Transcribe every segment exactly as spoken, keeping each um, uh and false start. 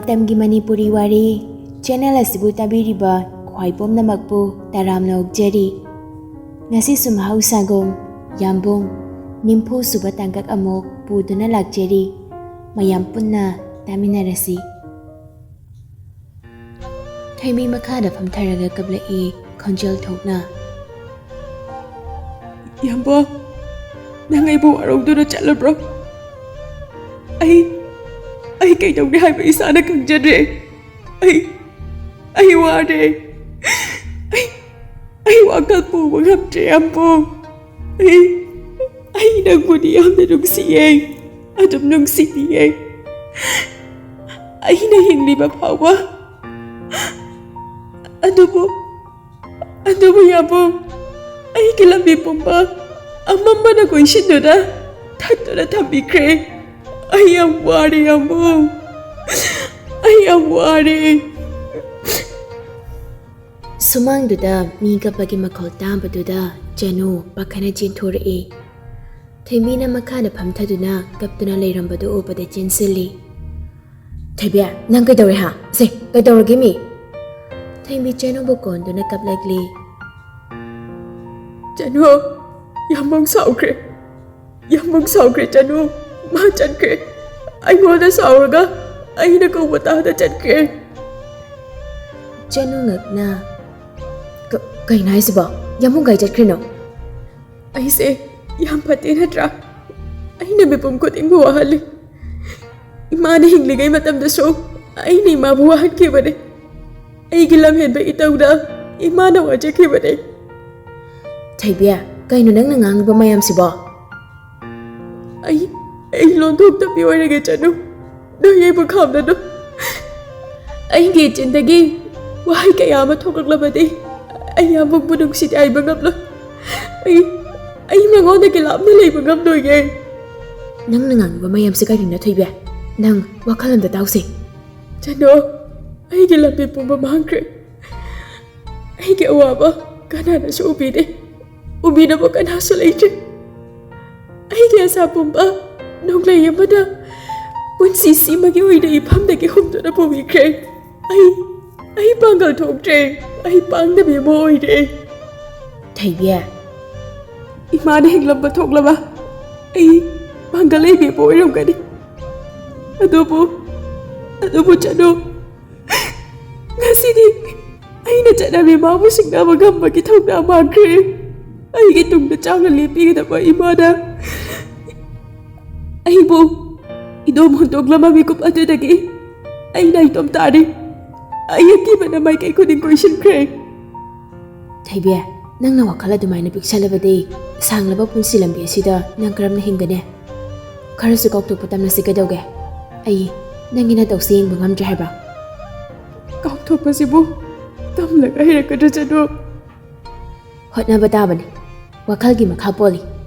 ꯃꯇꯝꯒꯤ ꯃꯅꯤꯄꯨꯔꯤ ꯋꯥꯔꯤ ꯆꯦꯅꯦꯜ ꯑꯁꯤꯕꯨ ꯇꯥꯕꯤꯔꯤꯕ ꯈ꯭ꯋꯥꯏ ꯄꯨꯝꯅꯃꯛꯄꯨ ꯇꯔꯥꯝꯅ ꯑꯣꯛꯆꯔꯤ꯫ ꯉꯁꯤꯁꯨ ꯃꯍꯧꯁꯥꯒꯨꯝ ꯌꯥꯝꯕꯨꯡ ꯅꯤꯝꯐꯨ ꯁꯨꯕ ꯇꯥꯡꯀꯛ ꯑꯃꯨꯛ ꯄꯨꯗꯨꯅ ꯂꯥꯛꯆꯔꯤ꯫ ꯃꯌꯥꯝ ꯄꯨꯟꯅ ꯇꯥꯃꯤꯟꯅꯔꯁꯤ꯫ ꯊꯣꯏꯕꯤ ꯃꯈꯥꯗ ꯐꯝꯊꯔꯒ ꯀꯞꯂꯛꯏ, ꯈꯣꯟꯖꯦꯜ ꯊꯣꯛꯅ꯫ ꯏꯌꯥꯝꯕ, ꯅꯪ ꯑꯩꯕꯨ ꯋꯥꯔꯧꯗꯨꯅ ꯆꯠꯂꯕ꯭ꯔꯣ? ꯑꯩ, ꯑꯩ ꯀꯩꯗꯧꯅꯤ ꯍꯥꯏꯕ ꯏꯁꯥꯅ ꯈꯪꯖꯗ꯭ꯔꯦ꯫ ꯑꯩ, ꯑꯩ ꯋꯥꯔꯦ꯫ ꯑꯩ, ꯑꯩ ꯋꯥꯈꯜ ꯄꯨꯕ ꯉꯝꯗ꯭ꯔꯦ, ꯏꯌꯥꯝꯕ꯫ ꯑꯩ, ꯑꯩ ꯅꯪꯕꯨꯗꯤ ꯌꯥꯝꯅ ꯅꯨꯡꯁꯤꯌꯦ, ꯑꯗꯨꯝ ꯅꯨꯡꯁꯤꯕꯤꯌꯦ꯫ ꯑꯩꯅ ꯍꯤꯡꯂꯤꯕ ꯐꯥꯎꯕ꯫ ꯑꯗꯨꯕꯨ, ꯑꯗꯨꯕꯨ ꯌꯥꯝꯕꯨꯡ, ꯑꯩꯒꯤ ꯂꯝꯕꯤ ꯄꯨꯝꯕ ꯑꯃꯝꯕꯅ ꯀꯣꯏꯁꯤꯟꯗꯨꯅ ꯊꯠꯇꯨꯅ ꯊꯝꯕꯤꯈ꯭ꯔꯦ꯫ ꯑꯩ ꯌꯥꯝ ꯋꯥꯔꯦ ꯌꯥꯝꯕꯨꯡ, ꯑꯩ ꯌꯥꯝ ꯋꯥꯔꯦ꯫ ꯁꯨꯃꯥꯡꯗꯨꯗ ꯃꯤ ꯀꯞꯄꯒꯤ ꯃꯈꯣꯜ ꯇꯥꯕꯗꯨꯗ ꯆꯅꯨ ꯄꯥꯈꯠꯅ ꯆꯦꯟꯊꯣꯔꯛꯏ꯫ ꯊꯣꯏꯕꯤꯅ ꯃꯈꯥꯗ ꯐꯝꯊꯗꯨꯅ ꯀꯞꯇꯨꯅ ꯂꯩꯔꯝꯕꯗꯨ ꯎꯕꯗ ꯆꯦꯟꯁꯤꯜꯂꯤ꯫ ꯊꯣꯏꯕꯤ, ꯅꯪ ꯀꯩꯗꯧꯔꯦ ꯍꯥ? ꯁꯦ, ꯀꯩꯗꯧꯔꯒꯦ ꯃꯤ? ꯊꯣꯏꯕꯤ ꯆꯅꯨꯕꯨ ꯀꯣꯟꯗꯨꯅ ꯀꯞꯂꯛꯂꯤ꯫ ꯆꯅꯨ, ꯌꯥꯝꯕꯨꯡ ꯁꯥꯎꯈ꯭ꯔꯦ꯫ ꯌꯥꯝꯕꯨꯡ ꯁꯥꯎꯈ꯭ꯔꯦ ꯆꯅꯨ꯫ ꯃꯥ ꯆꯠꯈ꯭ꯔꯦ꯫ ꯑꯩꯉꯣꯟꯗ ꯁꯥꯎꯔꯒ ꯑꯩꯅ ꯀꯧꯕ ꯇꯥꯗ ꯆꯠꯈ꯭ꯔꯦ꯫ ꯆꯅꯨ ꯉꯛꯅ, "ꯀ-, ꯀꯩꯅꯣ ꯍꯥꯏꯁꯤꯕꯣ? ꯌꯥꯝꯕꯨꯡ ꯀꯥꯏ ꯆꯠꯈ꯭ꯔꯤꯅꯣ?" ꯑꯩꯁꯦ ꯌꯥꯝ ꯐꯠꯇꯦ ꯅꯠꯇ꯭ꯔꯥ? ꯑꯩꯅ ꯃꯤꯄꯨꯝ ꯈꯨꯗꯤꯡꯕꯨ ꯋꯥꯍꯜꯂꯤ꯫ ꯏꯃꯥꯅ ꯍꯤꯡꯂꯤꯉꯩ ꯃꯇꯝꯗꯁꯨ ꯑꯩꯅ ꯏꯃꯥꯕꯨ ꯋꯥꯍꯟꯈꯤꯕꯅꯤ꯫ ꯑꯩꯒꯤ ꯂꯝꯍꯦꯟꯕ ꯏꯇꯧꯗ ꯏꯃꯥꯅ ꯋꯥꯖꯈꯤꯕꯅꯤ꯫ ꯊꯣꯏꯕꯤ, ꯀꯩꯅꯣ ꯅꯪꯅ ꯉꯥꯡꯂꯤꯕ ꯃꯌꯥꯝꯁꯤꯕꯣ? ꯑꯩ, ꯑꯩ ꯂꯣꯟꯊꯣꯛꯇꯕꯤ ꯑꯣꯏꯔꯒꯦ ꯆꯅꯨ꯫ ꯅꯣꯏ ꯑꯩꯕꯨ ꯈꯥꯝꯅꯅꯨ꯫ ꯑꯩꯒꯤ ꯏꯆꯤꯟꯗꯒꯤ ꯋꯥꯍꯩ ꯀꯌꯥ ꯑꯃ ꯊꯣꯛꯂꯛꯂꯕꯗꯤ ꯑꯩ ꯌꯥꯝꯕꯨꯡꯕꯨ ꯅꯨꯡꯁꯤꯗꯦ ꯍꯥꯏꯕ ꯉꯝꯂꯣꯏ꯫ ꯑꯩ, ꯑꯩ ꯃꯉꯣꯟꯗꯒꯤ ꯂꯥꯞꯅ ꯂꯩꯕ ꯉꯝꯂꯣꯏꯌꯦ꯫ ꯅꯪꯅ ꯉꯥꯡꯂꯤꯕ ꯃꯌꯥꯝꯁꯦ ꯀꯔꯤꯅꯣ ꯊꯣꯏꯕꯤ? ꯅꯪ ꯋꯥꯈꯜ ꯑꯝꯗ ꯇꯥꯎꯁꯦ꯫ ꯆꯅꯨ, ꯑꯩꯒꯤ ꯂꯝꯕꯤ ꯄꯨꯝꯕ ꯃꯥꯡꯈ꯭ꯔꯦ꯫ ꯑꯩꯒꯤ ꯑꯋꯥꯕ ꯀꯅꯥꯅꯁꯨ ꯎꯕꯤꯗꯦ꯫ ꯎꯕꯤꯅꯕ ꯀꯅꯥꯁꯨ ꯂꯩꯇ꯭ꯔꯦ꯫ ꯑꯩꯒꯤ ꯑꯁꯥ ꯄꯨꯝꯕ ꯅꯣꯡꯂꯩ ꯑꯃꯅ ꯄꯨꯟꯁꯤ ꯁꯤꯃꯒꯤ ꯑꯣꯏꯅ ꯏꯐꯝꯗꯒꯤ ꯍꯨꯝꯗꯨꯅ ꯄꯨꯕꯤꯈ꯭ꯔꯦ꯫ ꯑꯩ ꯑꯩ ꯄꯥꯡꯒꯜ ꯊꯣꯛꯇ꯭ꯔꯦ꯫ ꯑꯩ ꯄꯥꯡꯗꯕꯤ ꯑꯃ ꯑꯣꯏꯔꯦ꯫ ꯊꯩꯕꯤ, ꯏꯃꯥꯅ ꯍꯤꯡꯂꯝꯕ ꯊꯣꯛꯂꯕ ꯑꯩ ꯄꯥꯡꯒꯜ ꯂꯩꯕꯤ ꯑꯃ ꯑꯣꯏꯔꯝꯒꯅꯤ꯫ ꯑꯗꯨꯕꯨ ꯑꯗꯨꯕꯨ ꯆꯅꯨ, ꯉꯁꯤꯗꯤ ꯑꯩꯅ ꯆꯠꯅꯕꯤ ꯃꯥꯕꯨ ꯁꯤꯡꯅꯕ ꯉꯝꯕꯒꯤ ꯊꯧꯅꯥ ꯃꯥꯡꯈ꯭ꯔꯦ꯫ ꯑꯩꯒꯤ ꯇꯨꯡꯗ ꯆꯥꯡꯅ ꯂꯦꯞꯄꯤꯒꯗꯕ ꯏꯃꯥꯅ ꯑꯩꯕꯨ ꯏꯗꯣꯝ ꯍꯨꯟꯗꯣꯛꯂꯝꯕ ꯃꯤꯀꯨꯞ ꯑꯗꯨꯗꯒꯤ ꯑꯩ ꯅꯥꯏꯇꯣꯝ ꯇꯥꯔꯤ꯫ ꯑꯩ ꯑꯀꯤꯕꯅ ꯃꯥꯏꯀꯩ ꯈꯨꯗꯤꯡ ꯀꯣꯏꯁꯤꯟꯈ꯭ꯔꯦ꯫ ꯊꯩꯕꯤ, ꯅꯪꯅ ꯋꯥꯈꯜ ꯑꯗꯨꯃꯥꯏꯅ ꯄꯤꯛꯁꯜꯂꯕꯗꯤ ꯁꯥꯡꯂꯕ ꯄꯨꯟꯁꯤ ꯂꯝꯕꯤ ꯑꯁꯤꯗ ꯅꯪ ꯀꯔꯝꯅ ꯍꯤꯡꯒꯅꯤ? ꯈꯔꯁꯨ ꯀꯥꯎꯊꯣꯛꯄ ꯇꯝꯂꯁꯤ ꯀꯩꯗꯧꯒꯦ? ꯑꯩ ꯅꯪꯒꯤ ꯅꯇꯧꯁꯤ ꯌꯦꯡꯕ ꯉꯝꯗ꯭ꯔꯦ ꯍꯥꯏꯕ꯫ ꯀꯥꯎꯊꯣꯛꯄꯁꯤꯕꯨ ꯇꯝꯂꯒ ꯍꯩꯔꯛꯀꯗ꯭ꯔꯥ ꯆꯅꯨ? ꯍꯣꯠꯅꯕ ꯇꯥꯕꯅꯤ꯫ ꯋꯥꯈꯜꯒꯤ ꯃꯈꯥ ꯄꯣꯜꯂꯤ꯫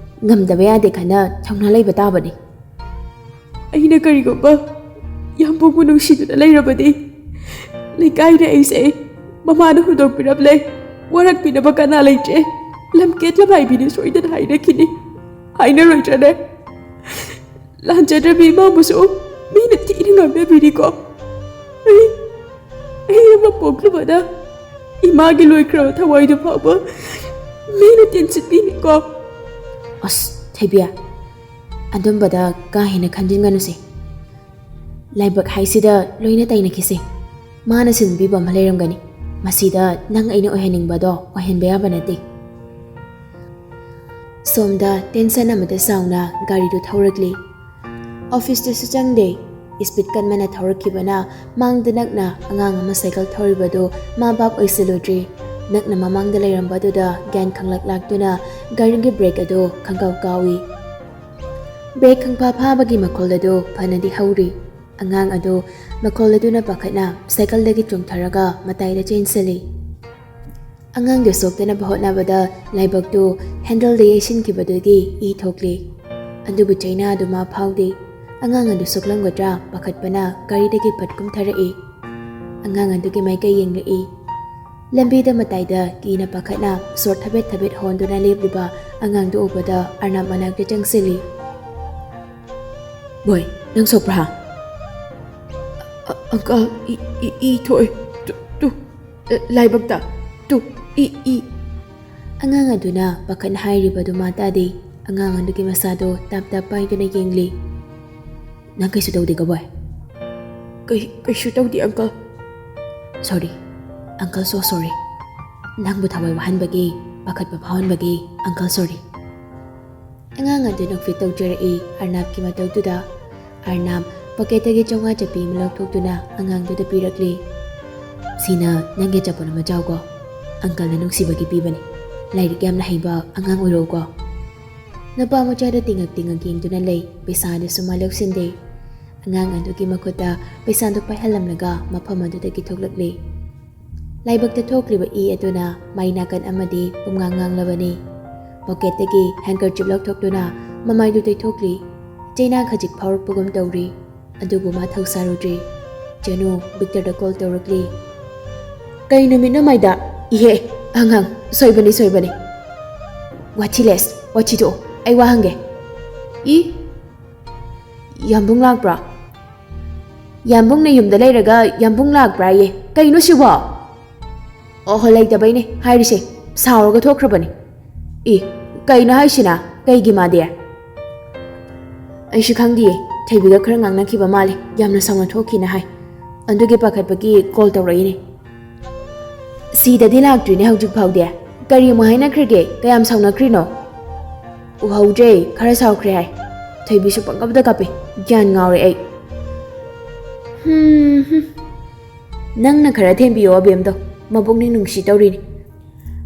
ꯉꯝꯗꯕ ꯌꯥꯗꯦ ꯈꯟꯅ ꯊꯧꯅꯥ ꯂꯩꯕ ꯇꯥꯕꯅꯤ꯫ ꯑꯩꯅ ꯀꯔꯤꯒꯨꯝꯕ ꯌꯥꯝꯕꯨꯡꯕꯨ ꯅꯨꯡꯁꯤꯗꯨꯅ ꯂꯩꯔꯕꯗꯤ, ꯂꯩꯀꯥꯏꯗ ꯑꯩꯁꯦ ꯃꯃꯥꯅ ꯍꯨꯟꯗꯣꯛꯄꯤꯔꯝꯂꯦ, ꯋꯥꯔꯛꯄꯤꯅꯕ ꯀꯅꯥ ꯂꯩꯇ꯭ꯔꯦ, ꯂꯝꯀꯦꯠ ꯂꯝꯍꯥꯏꯕꯤꯅ ꯁꯣꯏꯗꯅ ꯍꯥꯏꯅꯈꯤꯅꯤ꯫ ꯍꯥꯏꯅꯔꯣꯏꯗ꯭ꯔꯅꯦ? ꯂꯥꯟꯖꯗ꯭ꯔꯕꯤ ꯏꯃꯥꯕꯨꯁꯨ ꯃꯤꯅ ꯊꯤꯅ ꯉꯥꯡꯅꯕꯤꯔꯤꯀꯣ꯫ ꯑꯩ ꯑꯩ ꯑꯃ ꯄꯣꯛꯂꯨꯕꯗ ꯏꯃꯥꯒꯤ ꯂꯣꯏꯈ꯭ꯔꯕ ꯊꯋꯥꯏꯗꯨ ꯐꯥꯎꯕ ꯃꯤꯅ ꯇꯦꯟꯁꯤꯟꯕꯤꯅꯤꯀꯣ꯫ ꯑꯁ, ꯊꯩꯕꯤ, ꯑꯗꯨꯝꯕꯗ ꯀꯥ ꯍꯦꯟꯅ ꯈꯟꯖꯤꯟꯒꯅꯨꯁꯦ꯫ ꯂꯥꯏꯕꯛ ꯍꯥꯏꯁꯤꯗ ꯂꯣꯏꯅ ꯇꯩꯅꯈꯤꯁꯦ꯫ ꯃꯥꯅ ꯁꯤꯟꯕꯤꯕ ꯑꯃ ꯂꯩꯔꯝꯒꯅꯤ꯫ ꯃꯁꯤꯗ ꯅꯪ ꯑꯩꯅ ꯑꯣꯏꯍꯟꯅꯤꯡꯕꯗꯣ ꯑꯣꯏꯍꯟꯕ ꯌꯥꯕ ꯅꯠꯇꯦ꯫ ꯁꯣꯝꯗ ꯇꯦꯟꯁꯟ ꯑꯃꯗ ꯆꯥꯎꯅ ꯒꯥꯔꯤꯗꯨ ꯊꯧꯔꯛꯂꯤ꯫ ꯑꯣꯐꯤꯁꯇꯁꯨ ꯆꯪꯗꯦ꯫ ꯏꯁꯄꯤꯠ ꯀꯟꯕꯅ ꯊꯧꯔꯛꯈꯤꯕꯅ ꯃꯥꯡꯗ ꯅꯛꯅ ꯑꯉꯥꯡ ꯑꯃ ꯁꯥꯏꯀꯜ ꯊꯧꯔꯤꯕꯗꯨ ꯃꯥ ꯚꯥꯞ ꯑꯣꯏꯁꯤꯜꯂꯨꯗ꯭ꯔꯤ꯫ ꯅꯛꯅ ꯃꯃꯥꯡꯗ ꯂꯩꯔꯝꯕꯗꯨꯗ ꯒ꯭ꯌꯥꯟ ꯈꯪꯂꯛ ꯂꯥꯛꯇꯨꯅ ꯒꯥꯔꯤꯒꯤ ꯕ꯭ꯔꯦꯛ ꯑꯗꯨ ꯈꯪꯀꯥꯎ ꯀꯥꯎꯏ꯫ ꯕ꯭ꯔꯦꯛ ꯈꯪꯐꯥ ꯐꯥꯕꯒꯤ ꯃꯈꯣꯜ ꯑꯗꯨ ꯐꯅꯗꯤ ꯍꯧꯔꯤ꯫ ꯑꯉꯥꯡ ꯑꯗꯨ ꯃꯈꯣꯜ ꯑꯗꯨꯅ ꯄꯥꯈꯠꯅ ꯁꯥꯏꯀꯜꯗꯒꯤ ꯆꯣꯡꯊꯔꯒ ꯃꯇꯥꯏꯗ ꯆꯦꯟꯁꯤꯜꯂꯤ꯫ ꯑꯉꯥꯡꯗꯨ ꯁꯣꯛꯇꯅꯕ ꯍꯣꯠꯅꯕꯗ ꯂꯥꯏꯕꯛꯇꯨ ꯍꯦꯟꯗꯜꯗ ꯌꯩꯁꯤꯟꯈꯤꯕꯗꯨꯒꯤ ꯏ ꯊꯣꯛꯂꯤ꯫ ꯑꯗꯨꯕꯨ ꯆꯩꯅꯥ ꯑꯗꯨ ꯃꯥ ꯐꯥꯎꯗꯦ꯫ ꯑꯉꯥꯡ ꯑꯗꯨ ꯁꯣꯛꯂꯝꯒꯗ꯭ꯔꯥ ꯄꯥꯈꯠꯄꯅ ꯒꯥꯔꯤꯗꯒꯤ ꯐꯠ ꯀꯨꯝꯊꯔꯛꯏ꯫ ꯑꯉꯥꯡ ꯑꯗꯨꯒꯤ ꯃꯥꯏꯀꯩ ꯌꯦꯡꯂꯛꯏ꯫ ꯂꯝꯕꯤꯗ ꯃꯇꯥꯏꯗ ꯀꯤꯅ ꯄꯥꯈꯠꯅ ꯁꯣꯔ ꯊꯕꯦꯠ ꯊꯕꯦꯠ ꯍꯣꯟꯗꯨꯅ ꯂꯦꯞꯂꯤꯕ ꯑꯉꯥꯡꯗꯨ ꯎꯕꯗ ꯑꯔꯅꯥꯞ ꯃꯅꯥꯛꯇ ꯆꯪꯁꯤꯜꯂꯤ꯫ "ꯕꯣꯏ, ꯅꯪ ꯁꯣꯛꯄ꯭ꯔꯥ?" "ꯑꯪꯀꯜ, ꯏ, ꯏ, ꯏ ꯊꯣꯛꯑꯦ꯫ ꯇꯨ, ꯇꯨ, ꯑ, ꯂꯥꯏꯕꯛꯇ꯫ Two, E, E." ꯑꯉꯥꯡ ꯑꯗꯨꯅ ꯄꯥꯈꯠꯅ ꯍꯥꯏꯔꯤꯕꯗꯨ ꯃꯥ ꯇꯥꯗꯦ꯫ ꯑꯉꯥꯡ ꯑꯗꯨꯒꯤ ꯃꯁꯥꯗꯣ ꯇꯥꯞ ꯇꯥꯞ ꯄꯥꯏꯗꯨꯅ ꯌꯦꯡꯂꯤ꯫ "ꯅꯪ ꯀꯩꯁꯨ ꯇꯧꯗꯦꯀꯣ, ꯕꯣꯏ?" "ꯀꯩ-, ꯀꯩꯁꯨ ꯇꯧꯗꯦ, ꯑꯪꯀꯜ꯫" "Sorry, uncle, so sorry꯫ ꯅꯪꯕꯨ ꯊꯋꯥꯏ ꯋꯥꯍꯟꯕꯒꯤ, ꯄꯥꯈꯠꯄ ꯐꯥꯎꯍꯟꯕꯒꯤ, uncle, sorry꯫" ꯑꯉꯥꯡ ꯑꯗꯨ ꯅꯣꯛꯐꯦꯠ ꯇꯧꯖꯔꯛꯏ ꯑꯔꯅꯥꯞꯀꯤ ꯃꯇꯧꯗꯨꯗ꯫ ꯑꯔꯅꯥꯞ ꯄꯣꯀꯦꯠꯇꯒꯤ ꯆꯥꯝꯃꯉꯥ ꯆꯞꯄꯤ ꯑꯃ ꯂꯧꯊꯣꯛꯇꯨꯅ ꯑꯉꯥꯡꯗꯨꯗ ꯄꯤꯔꯛꯂꯤ꯫ "ꯁꯤꯅ ꯅꯪꯒꯤ ꯑꯆꯥꯄꯣꯠ ꯑꯃ ꯆꯥꯎꯀꯣ꯫ ꯑꯪꯀꯜꯅ ꯅꯨꯡꯁꯤꯕꯒꯤ ꯄꯤꯕꯅꯤ꯫ ꯂꯥꯏꯔꯤꯛ ꯌꯥꯝꯅ ꯍꯩꯕ ꯑꯉꯥꯡ ꯑꯣꯏꯔꯛꯎꯀꯣ꯫" ꯅꯨꯄꯥ ꯃꯆꯥꯗ ꯇꯤꯡꯉꯛ ꯇꯤꯡꯉꯛ ꯌꯦꯡꯗꯨꯅ ꯂꯩ꯫ ꯄꯩꯁꯥ ꯑꯗꯨꯁꯨ ꯃꯥ ꯂꯧꯁꯤꯟꯗꯦ꯫ ꯑꯉꯥꯡ ꯑꯗꯨꯒꯤ ꯃꯈꯨꯠꯇ ꯄꯩꯁꯥꯗꯨ ꯄꯥꯏꯍꯜꯂꯝꯂꯒ ꯃꯐꯝ ꯑꯗꯨꯗꯒꯤ ꯊꯣꯛꯂꯛꯂꯤ꯫ ꯂꯥꯏꯕꯛꯇ ꯊꯣꯛꯂꯤꯕ ꯏ ꯑꯗꯨꯅ ꯃꯥꯏ ꯅꯥꯀꯟ ꯑꯃꯗꯤ ꯄꯨꯝꯉꯥꯡ ꯉꯥꯡꯂꯕꯅꯤ꯫ ꯄꯣꯀꯦꯠꯇꯒꯤ handkerchief ꯂꯧꯊꯣꯛꯇꯨꯅ ꯃꯃꯥꯏꯗꯨ ꯇꯩꯊꯣꯛꯂꯤ꯫ ꯆꯩꯅꯥ ꯈꯖꯤꯛ ꯐꯥꯎꯔꯛꯄꯒꯨꯝ ꯇꯧꯔꯤ꯫ ꯑꯗꯨꯕꯨ ꯃꯥ ꯊꯧꯁꯥꯔꯨꯗ꯭ꯔꯤ꯫ ꯆꯅꯨ ꯕꯤꯛꯇꯔꯗ call ꯇꯧꯔꯛꯂꯤ꯫ "ꯀꯩ ꯅꯨꯃꯤꯠꯅꯣ ꯃꯥꯏꯗ?" "ꯏꯍꯦ, ꯑꯉꯥꯡ, ꯁꯣꯏꯕꯅꯤ, ꯁꯣꯏꯕꯅꯤ꯫ ꯋꯥꯊꯤ ꯂꯦꯁ, ꯋꯥꯊꯤ ꯇꯣꯛꯑꯣ꯫ ꯑꯩ ꯋꯥ ꯍꯪꯒꯦ꯫" "ꯏ? ꯌꯥꯝꯕꯨꯡ ꯂꯥꯛꯄ꯭ꯔꯥ?" "ꯌꯥꯝꯕꯨꯡꯅ ꯌꯨꯝꯗ ꯂꯩꯔꯒ ꯌꯥꯝꯕꯨꯡ ꯂꯥꯛꯄ꯭ꯔꯥꯌꯦ? ꯀꯩꯅꯣ ꯁꯤꯕꯣ?" "ꯑꯣ ꯍꯣ, ꯂꯩꯇꯕꯩꯅꯦ ꯍꯥꯏꯔꯤꯁꯦ꯫ ꯁꯥꯎꯔꯒ ꯊꯣꯛꯈ꯭ꯔꯕꯅꯦ꯫" "ꯏ, ꯀꯩꯅꯣ ꯍꯥꯏꯁꯤꯅ? ꯀꯩꯒꯤ ꯃꯥꯗꯤ?" "ꯑꯩꯁꯨ ꯈꯪꯗꯤꯌꯦ꯫ ꯊꯣꯏꯕꯤꯒ ꯈꯔ ꯉꯥꯡꯅꯈꯤꯕ ꯃꯥꯜꯂꯦ꯫ ꯌꯥꯝꯅ ꯁꯥꯎꯅ ꯊꯣꯛꯈꯤꯅ ꯍꯥꯏ꯫ ꯑꯗꯨꯒꯤ ꯄꯥꯈꯠꯄꯒꯤ call ꯇꯧꯔꯛꯏꯅꯦ꯫" "ꯁꯤꯗꯗꯤ ꯂꯥꯛꯇ꯭ꯔꯤꯅꯦ ꯍꯧꯖꯤꯛ ꯐꯥꯎꯗꯤ꯫ ꯀꯔꯤ ꯑꯃꯨꯛ ꯍꯥꯏꯅꯈ꯭ꯔꯒꯦ? ꯀꯌꯥꯝ ꯁꯥꯎꯅꯈ꯭ꯔꯤꯅꯣ?" "ꯎꯍꯧꯗ꯭ꯔꯦ, ꯈꯔ ꯁꯥꯎꯈ꯭ꯔꯦ ꯍꯥꯏ꯫ ꯊꯣꯏꯕꯤꯁꯨ ꯄꯪꯀꯞꯇ ꯀꯞꯄꯦ꯫ ꯒ꯭ꯌꯥꯟ ꯉꯥꯎꯔꯦ ꯑꯩ꯫" "ꯍꯨꯝ, ꯍꯨꯝ꯫ ꯅꯪꯅ ꯈꯔ ꯊꯦꯝꯕꯤꯌꯣ ꯑꯕꯦꯝꯗꯣ꯫ ꯃꯄꯨꯛꯅꯤꯡ ꯅꯨꯡꯁꯤ ꯇꯧꯔꯤꯅꯤ꯫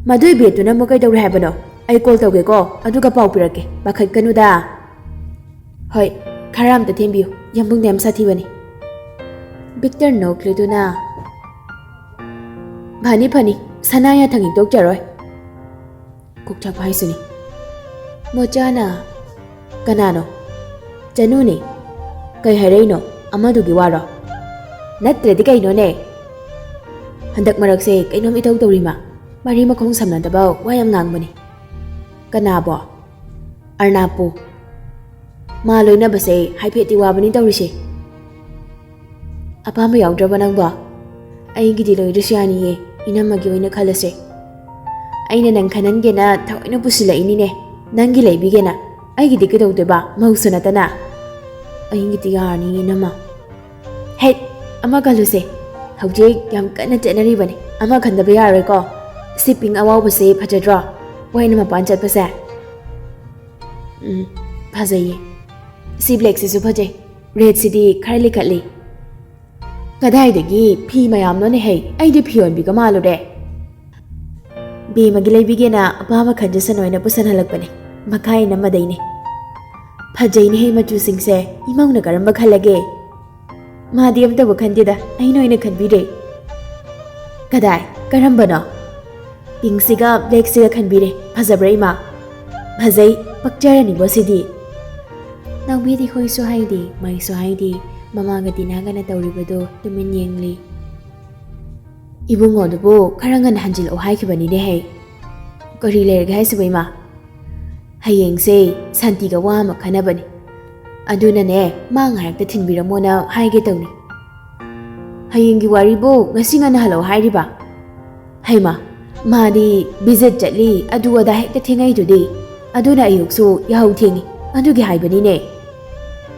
ꯃꯗꯨꯏ ꯕꯦꯠꯇꯨꯅ ꯑꯃꯨꯛ ꯀꯩꯗꯧꯔꯦ ꯍꯥꯏꯕꯅꯣ? ꯑꯩ call ꯇꯧꯒꯦꯀꯣ, ꯑꯗꯨꯒ ꯄꯥꯎ ꯄꯤꯔꯛꯀꯦ꯫ ꯄꯥꯈꯠꯀꯅꯨꯗ꯫" "ꯍꯣꯏ, ꯈꯔ ꯑꯝꯇ ꯊꯦꯝꯕꯤꯌꯨ꯫ ꯌꯥꯝꯕꯨꯡꯗꯤ ꯌꯥꯝ ꯁꯥꯊꯤꯕꯅꯤ꯫" ꯕꯤꯛꯇꯔ ꯅꯣꯛꯂꯗꯨꯅ, "ꯐꯅꯤ, ꯐꯅꯤ꯫ ꯁꯅꯥ ꯌꯥꯊꯪ ꯍꯦꯛꯇꯣꯛꯆꯔꯣꯏ꯫ ꯀꯣꯛ ꯆꯥꯛꯄ ꯍꯥꯏꯁꯤꯅꯤ꯫" ꯃꯣꯆꯥꯅ, "ꯀꯅꯥꯅꯣ?" "ꯆꯅꯨꯅꯦ꯫" "ꯀꯩ ꯍꯥꯏꯔꯛꯏꯅꯣ? ꯑꯃꯗꯨꯒꯤ ꯋꯥꯔꯣ?" "ꯅꯠꯇ꯭ꯔꯗꯤ ꯀꯩꯅꯣꯅꯦ? ꯍꯟꯗꯛ ꯃꯔꯛꯁꯦ ꯀꯩꯅꯣꯝ ꯏꯇꯧ ꯇꯧꯔꯤ ꯃꯥ꯫ ꯃꯔꯤ ꯃꯈꯣꯡ ꯁꯝꯅꯗꯕ ꯋꯥ ꯌꯥꯝ ꯉꯥꯡꯕꯅꯤ꯫" "ꯀꯅꯥꯕꯣ?" "ꯑꯔꯅꯥꯞꯄꯨ꯫ ꯃꯥ ꯂꯣꯏꯅꯕꯁꯦ ꯍꯥꯏꯐꯦꯠꯇꯤ ꯋꯥꯕꯅꯤ ꯇꯧꯔꯤꯁꯦ꯫" ꯑꯄꯥꯝꯕ ꯌꯥꯎꯗ꯭ꯔꯕ ꯅꯪꯕꯣ? ꯑꯩꯒꯤꯗꯤ ꯂꯣꯏꯔꯁꯨ ꯌꯥꯅꯤꯌꯦ, ꯏꯅꯝꯃꯒꯤ ꯑꯣꯏꯅ ꯈꯜꯂꯁꯦ꯫ ꯑꯩꯅ ꯅꯪ ꯈꯟꯍꯟꯒꯦꯅ ꯊꯑꯣꯏꯅ ꯄꯨꯁꯤꯜꯂꯛꯏꯅꯤꯅꯦ꯫ ꯅꯪꯒꯤ ꯂꯩꯕꯤꯒꯦꯅ꯫ ꯑꯩꯒꯤꯗꯤ ꯀꯩꯗꯧꯗꯣꯏꯕ? ꯃꯧꯁꯨ ꯅꯠꯇꯅ꯫ ꯑꯩꯒꯤꯗꯤ ꯌꯥꯔꯅꯤ ꯏꯅꯝꯃ꯫ ꯍꯦꯠ, ꯑꯃ ꯈꯜꯂꯨꯁꯦ꯫ ꯍꯧꯖꯤꯛ ꯌꯥꯝ ꯀꯟꯅ ꯆꯠꯅꯔꯤꯕꯅꯤ꯫ ꯑꯃ ꯈꯟꯗꯕ ꯌꯥꯔꯣꯏꯀꯣ꯫ ꯁꯤ ꯄꯤꯡ ꯑꯋꯥꯎꯕꯁꯦ ꯐꯖꯗ꯭ꯔꯣ? ꯋꯥꯏꯅ ꯃꯄꯥꯟ ꯆꯠꯄꯁꯦ꯫ ꯎꯝ, ꯐꯖꯩꯌꯦ꯫ ꯁꯤ ꯕ꯭ꯂꯦꯛꯁꯤꯁꯨ ꯐꯖꯩ꯫ ꯔꯦꯗꯁꯤꯗꯤ ꯈꯔ ꯂꯤꯈꯠꯂꯤ꯫ ꯀꯗꯥꯏꯗꯒꯤ ꯐꯤ ꯃꯌꯥꯝꯅꯣꯅꯦ ꯍꯩ? ꯑꯩꯗꯤ ꯐꯤ ꯌꯣꯟꯕꯤꯒ ꯃꯥꯜꯂꯨꯔꯦ꯫ ꯕꯦꯝꯃꯒꯤ ꯂꯩꯕꯤꯒꯦꯅ ꯑꯄꯥꯝꯕ ꯈꯟꯖꯁꯅꯣ ꯍꯥꯏꯅ ꯄꯨꯁꯟꯍꯜꯂꯛꯄꯅꯦ꯫ ꯃꯈꯥ ꯏꯅꯝꯃꯗꯩꯅꯦ꯫ ꯐꯖꯩꯅꯦ ꯍꯩ ꯃꯆꯨꯁꯤꯡꯁꯦ꯫ ꯏꯃꯧꯅ ꯀꯔꯝꯕ ꯈꯜꯂꯒꯦ? ꯃꯥꯗꯤ ꯑꯝꯇꯕꯨ ꯈꯟꯗꯦꯗ, ꯑꯩꯅ ꯑꯣꯏꯅ ꯈꯟꯕꯤꯔꯦ꯫ ꯀꯗꯥꯏ? ꯀꯔꯝꯕꯅꯣ? ꯄꯤꯡꯁꯤꯒ ꯕ꯭ꯂꯦꯛꯁꯤꯒ ꯈꯟꯕꯤꯔꯦ꯫ ꯐꯖꯕ꯭ꯔꯥ ꯏꯃꯥ? ꯐꯖꯩ, ꯄꯛꯆꯔꯅꯤꯕꯣ ꯁꯤꯗꯤ꯫ ꯅꯥꯎꯕꯤꯗꯤ ꯍꯣꯏꯁꯨ ꯍꯥꯏꯗꯦ, ꯃꯥꯏꯁꯨ ꯍꯥꯏꯗꯦ, ꯃꯃꯥꯒ ꯗꯤꯅꯥꯒꯅ ꯇꯧꯔꯤꯕꯗꯣ ꯇꯨꯃꯤꯟ ꯌꯦꯡꯂꯤ꯫ ꯏꯕꯨꯡꯉꯣꯗꯨꯕꯨ ꯈꯔ ꯉꯟꯅ ꯍꯟꯖꯤꯜꯂꯛꯑꯣ ꯍꯥꯏꯈꯤꯕꯅꯤꯅꯦ ꯍꯩ꯫ ꯀꯔꯤ ꯂꯩꯔꯒꯦ ꯍꯥꯏꯁꯤꯕꯣ ꯏꯃꯥ? ꯍꯌꯦꯡꯁꯦ ꯁꯥꯟꯇꯤꯒ ꯋꯥ ꯑꯃ ꯈꯟꯅꯕꯅꯤ꯫ ꯑꯗꯨꯅꯅꯦ, ꯃꯥ ꯉꯥꯏꯍꯥꯛꯇ ꯊꯤꯟꯕꯤꯔꯝꯃꯣꯅ ꯍꯥꯏꯒꯦ ꯇꯧꯅꯤ꯫ ꯍꯌꯦꯡꯒꯤ ꯋꯥꯔꯤꯕꯨ ꯉꯁꯤ ꯉꯟꯅ ꯍꯜꯂꯛꯑꯣ ꯍꯥꯏꯔꯤꯕ? ꯍꯩꯃꯥ, ꯃꯥꯗꯤ ꯚꯤꯖꯤꯠ ꯆꯠꯂꯤ, ꯑꯗꯨ ꯑꯗꯥ ꯍꯦꯛꯇ ꯊꯦꯡꯉꯛꯏꯗꯨꯗꯤ꯫ ꯑꯗꯨꯅ ꯑꯌꯨꯛꯁꯨ ꯌꯥꯍꯧ ꯊꯦꯡꯉꯤ꯫ ꯑꯗꯨꯒꯤ ꯍꯥꯏꯕꯅꯤꯅꯦ꯫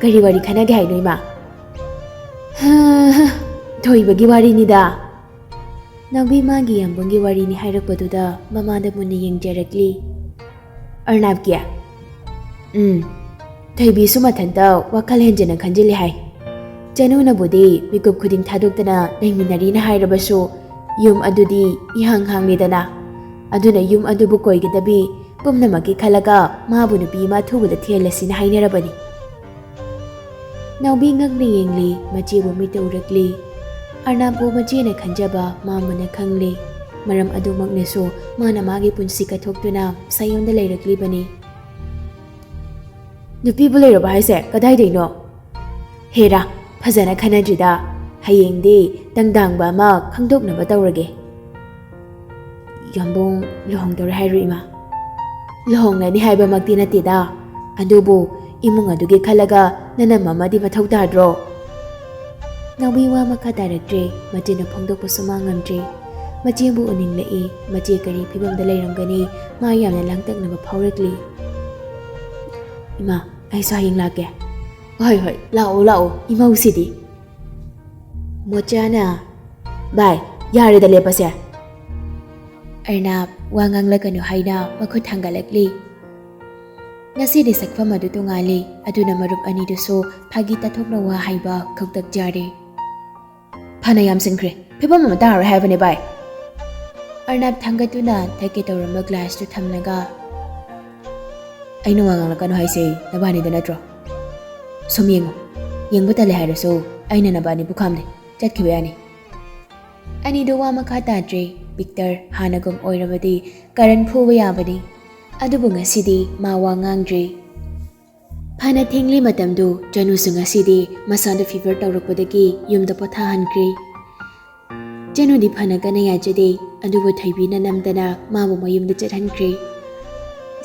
ꯀꯔꯤ ꯋꯥꯔꯤ ꯈꯟꯅꯒꯦ ꯍꯥꯏꯅꯣ ꯏꯃꯥ? ꯍꯥ, ꯍꯥ, ꯊꯣꯏꯕꯒꯤ ꯋꯥꯔꯤꯅꯤꯗ꯫ ꯅꯥꯎꯕꯤ ꯃꯥꯒꯤ ꯌꯥꯝꯕꯨꯡꯒꯤ ꯋꯥꯔꯤꯅꯤ ꯍꯥꯏꯔꯛꯄꯗꯨꯗ ꯃꯃꯥꯗ ꯃꯨꯟꯅ ꯌꯦꯡꯖꯔꯛꯂꯤ꯫ ꯑꯔꯅꯥꯞꯀꯤ? ꯎꯝ꯫ ꯊꯣꯏꯕꯤꯁꯨ ꯃꯊꯟꯇ ꯋꯥꯈꯜ ꯍꯦꯟꯖꯤꯟꯅ ꯈꯟꯖꯤꯜꯂꯤ ꯍꯥꯏ꯫ ꯆꯅꯨꯅꯕꯨꯗꯤ ꯃꯤꯀꯨꯞ ꯈꯨꯗꯤꯡ ꯊꯥꯗꯣꯛꯇꯅ ꯂꯩꯃꯤꯟꯅꯔꯤꯅ ꯍꯥꯏꯔꯕꯁꯨ, ꯌꯨꯝ ꯑꯗꯨꯗꯤ ꯏꯍꯥꯡ ꯍꯥꯡꯂꯤꯗꯅ꯫ ꯑꯗꯨꯅ ꯌꯨꯝ ꯑꯗꯨꯕꯨ ꯀꯣꯏꯒꯗꯕꯤ ꯄꯨꯝꯅꯃꯛꯀꯤ ꯈꯜꯂꯒ ꯃꯥꯕꯨ ꯅꯨꯄꯤ ꯑꯃ ꯑꯊꯨꯕꯗ ꯊꯤꯍꯜꯂꯁꯤꯅ ꯍꯥꯏꯅꯔꯕꯅꯤ꯫ ꯅꯥꯎꯕꯤ ꯉꯛꯅ ꯌꯦꯡꯂꯤ, ꯃꯆꯦꯕꯨ ꯃꯤꯠꯇ ꯎꯔꯛꯂꯤ꯫ ꯑꯔꯅꯥꯞꯄꯨ ꯃꯆꯦꯅ ꯈꯟꯖꯕ ꯃꯥ ꯃꯨꯟꯅ ꯈꯪꯂꯤ꯫ ꯃꯔꯝ ꯑꯗꯨꯃꯛꯅꯁꯨ ꯃꯥꯅ ꯃꯥꯒꯤ ꯄꯨꯟꯁꯤ ꯀꯠꯊꯣꯛꯇꯨꯅ ꯁꯥꯌꯣꯟꯗ ꯂꯩꯔꯛꯂꯤꯕꯅꯤ꯫ ꯅꯨꯄꯤꯕꯨ ꯂꯩꯔꯕ ꯍꯥꯏꯁꯦ? ꯀꯗꯥꯏꯗꯩꯅꯣ? ꯍꯦꯔꯥ, ꯐꯖꯅ ꯈꯟꯅꯗ꯭ꯔꯤꯗ꯫ ꯍꯌꯦꯡꯗꯤ ꯇꯪꯗꯥꯡꯕ ꯑꯃ ꯈꯪꯗꯣꯛꯅꯕ ꯇꯧꯔꯒꯦ꯫ ꯌꯥꯝꯕꯨꯡ ꯂꯨꯍꯣꯡꯗꯧꯔꯦ ꯍꯥꯏꯔꯣ ꯏꯃꯥ? ꯂꯨꯍꯣꯡꯂꯅꯤ ꯍꯥꯏꯕꯃꯛꯇꯤ ꯅꯠꯇꯦꯗ, ꯑꯗꯨꯕꯨ ꯏꯃꯨꯡ ꯑꯗꯨꯒꯤ ꯈꯜꯂꯒ ꯅꯅꯝꯃ ꯑꯃꯗꯤ ꯃꯊꯧ ꯇꯥꯗ꯭ꯔꯣ? ꯅꯥꯎꯕꯤ ꯋꯥ ꯃꯈꯥ ꯇꯥꯔꯛꯇ꯭ꯔꯦ꯫ ꯃꯆꯦꯅ ꯐꯣꯡꯗꯣꯛꯄꯁꯨ ꯃꯥ ꯉꯝꯗ꯭ꯔꯦ꯫ ꯃꯆꯦꯕꯨ ꯎꯅꯤꯡꯂꯛꯏ꯫ ꯃꯆꯦ ꯀꯔꯤ ꯐꯤꯕꯝꯗ ꯂꯩꯔꯝꯒꯅꯤ? ꯃꯥ ꯌꯥꯝꯅ ꯂꯥꯡꯇꯛꯅꯕ ꯐꯥꯎꯔꯛꯂꯤ꯫ "ꯏꯃꯥ, ꯑꯩꯁꯨ ꯍꯌꯦꯡ ꯂꯥꯛꯀꯦ꯫" "ꯍꯣꯏ, ꯍꯣꯏ, ꯂꯥꯛꯑꯣ, ꯂꯥꯛꯑꯣ, ꯏꯃꯧꯁꯤꯗꯤ꯫" ꯃꯣꯆꯥꯅ, "ꯚꯥꯏ, ꯌꯥꯔꯦꯗ, ꯂꯦꯞꯄꯁꯦ꯫" ꯑꯔꯅꯥꯕ ꯋꯥ ꯉꯥꯡꯂꯛꯀꯅꯨ ꯍꯥꯏꯅ ꯃꯈꯨꯠ ꯊꯥꯡꯒꯠꯂꯛꯂꯤ꯫ ꯉꯁꯤꯗꯤ ꯁꯛꯐꯝ ꯑꯗꯨ ꯇꯣꯉꯥꯜꯂꯤ, ꯑꯗꯨꯅ ꯃꯔꯨꯞ ꯑꯅꯤꯗꯨꯁꯨ ꯐꯥꯒꯤ ꯇꯥꯊꯣꯛꯅ ꯋꯥ ꯍꯥꯏꯕ ꯈꯧꯇꯛꯆꯔꯦ꯫ "ꯐꯅ ꯌꯥꯝꯁꯤꯟꯈ꯭ꯔꯦ, ꯐꯤꯕꯝ ꯑꯃ ꯇꯥꯔꯣꯏ ꯍꯥꯏꯕꯅꯦ ꯚꯥꯏ꯫" ꯑꯔꯅꯥꯕ ꯊꯥꯡꯒꯠꯇꯨꯅ ꯊꯛꯀꯦ ꯇꯧꯔꯝꯕ ꯒ꯭ꯂꯥꯁꯇꯨ ꯊꯝꯂꯒ, "ꯑꯩꯅ ꯋꯥ ꯉꯥꯡꯂꯛꯀꯅꯨ ꯍꯥꯏꯁꯦ ꯅꯕꯥꯅꯤꯗ ꯅꯠꯇ꯭ꯔꯣ? ꯁꯨꯝ ꯌꯦꯡꯉꯣ, ꯌꯦꯡꯕ ꯇꯜꯂꯦ ꯍꯥꯏꯔꯁꯨ ꯑꯩꯅ ꯅꯕꯥꯅꯤꯕꯨ ꯈꯥꯝꯗꯦ, ꯆꯠꯈꯤꯕ ꯌꯥꯅꯤ꯫" ꯑꯅꯤꯗꯨ ꯋꯥ ꯃꯈꯥ ꯇꯥꯗ꯭ꯔꯦ꯫ ꯚꯤꯛꯇꯔ ꯍꯥꯟꯅꯒꯨꯝ ꯑꯣꯏꯔꯕꯗꯤ ꯀꯔꯟ ꯐꯨꯕ ꯌꯥꯕꯅꯤ, ꯑꯗꯨꯕꯨ ꯉꯁꯤꯗꯤ ꯃꯥ ꯋꯥ ꯉꯥꯡꯗ꯭ꯔꯦ꯫ ꯐꯅ ꯊꯦꯡꯂꯤ ꯃꯇꯝꯗꯨ꯫ ꯆꯅꯨꯁꯨ ꯉꯁꯤꯗꯤ ꯃꯁꯥꯗ ꯐꯤꯚꯔ ꯇꯧꯔꯛꯄꯗꯒꯤ ꯌꯨꯝꯗ ꯄꯣꯊꯥꯍꯟꯈ꯭ꯔꯦ꯫ ꯆꯅꯨꯗꯤ ꯐꯅ ꯀꯟꯅ ꯌꯥꯖꯗꯦ, ꯑꯗꯨꯕꯨ ꯊꯣꯏꯕꯤꯅ ꯅꯝꯗꯅ ꯃꯥꯕꯨ ꯃꯌꯨꯝꯗ ꯆꯠꯍꯟꯈ꯭ꯔꯦ꯫